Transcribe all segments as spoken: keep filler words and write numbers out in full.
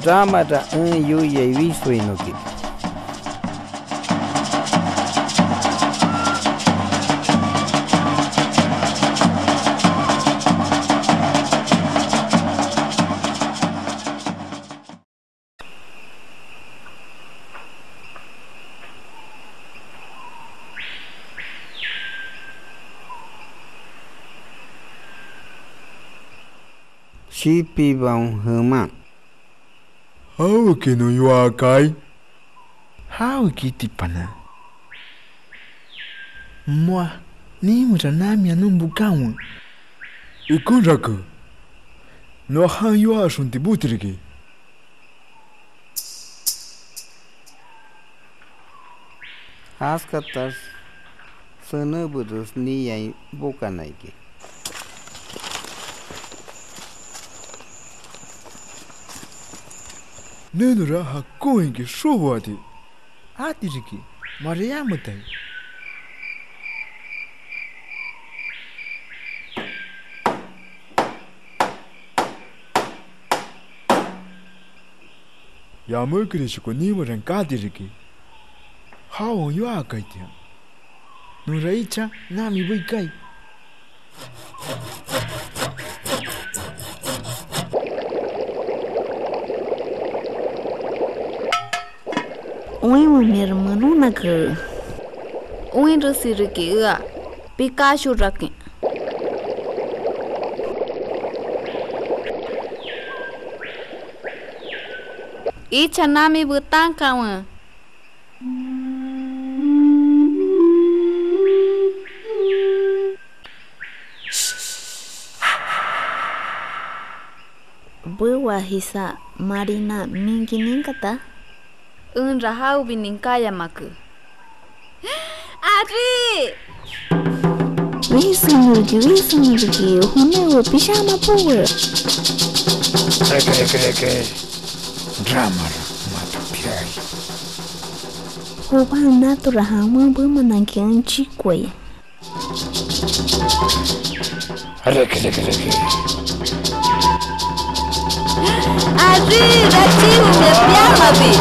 Ramara en yoiai wisoi noki. Shipibaon jeman. ¿Jaweki non yoakai? ¿Jaweki itipana? Moa nimera namia non bokanwe. Ikonrake, noa jan yoaxonti botiriki. Jaskatax senenbires niai bokana iki. Nenora jakonhakin xoboati. Jati riki, moara yametai. Yamékirishoko nimaran kati riki, jaon yoakaitian. Nonra icha nami bei kaai. Oinwe mia menonaake. Oinresi riki ea, pikashorakin. Icha nami betankanwe. Bewa jisa Marina, minki ninkata? Enra jawebi ninkáyamake. ¡Ari! Wisino riki, wisino riki, jonewe pishama powe. Reke, reke, reke. Ramara mato piai. Jobán natora jan bemanakin en chikoai. Reke, reke, reke. Ari, rachijo mia piamabi.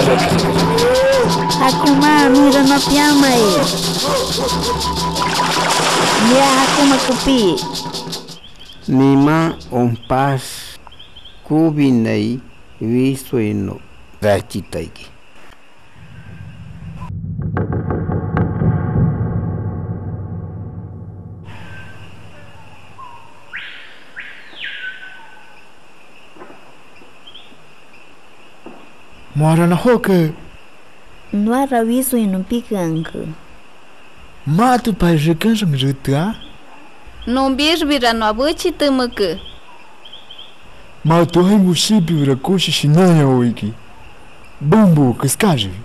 Reke, reke, reke. Jakonma, mira no piamai. Mia jakonma kopí. Niman onpax kobinai wisoi no rachita iki. Moara noa joke. Noara wisoi non pikeanke. Mato pae rekenxonki retea. Non bixbira noa bechitemeke. Mato jainbo shipibira koshi shinanyabo iki, benbo keskáribi.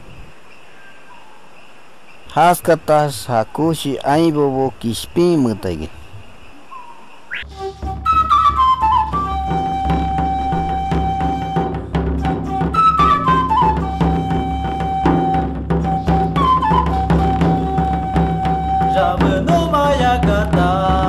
Jaskatax ja koshi ainbobo kishpinmeeta iki. Rabe noma yakata.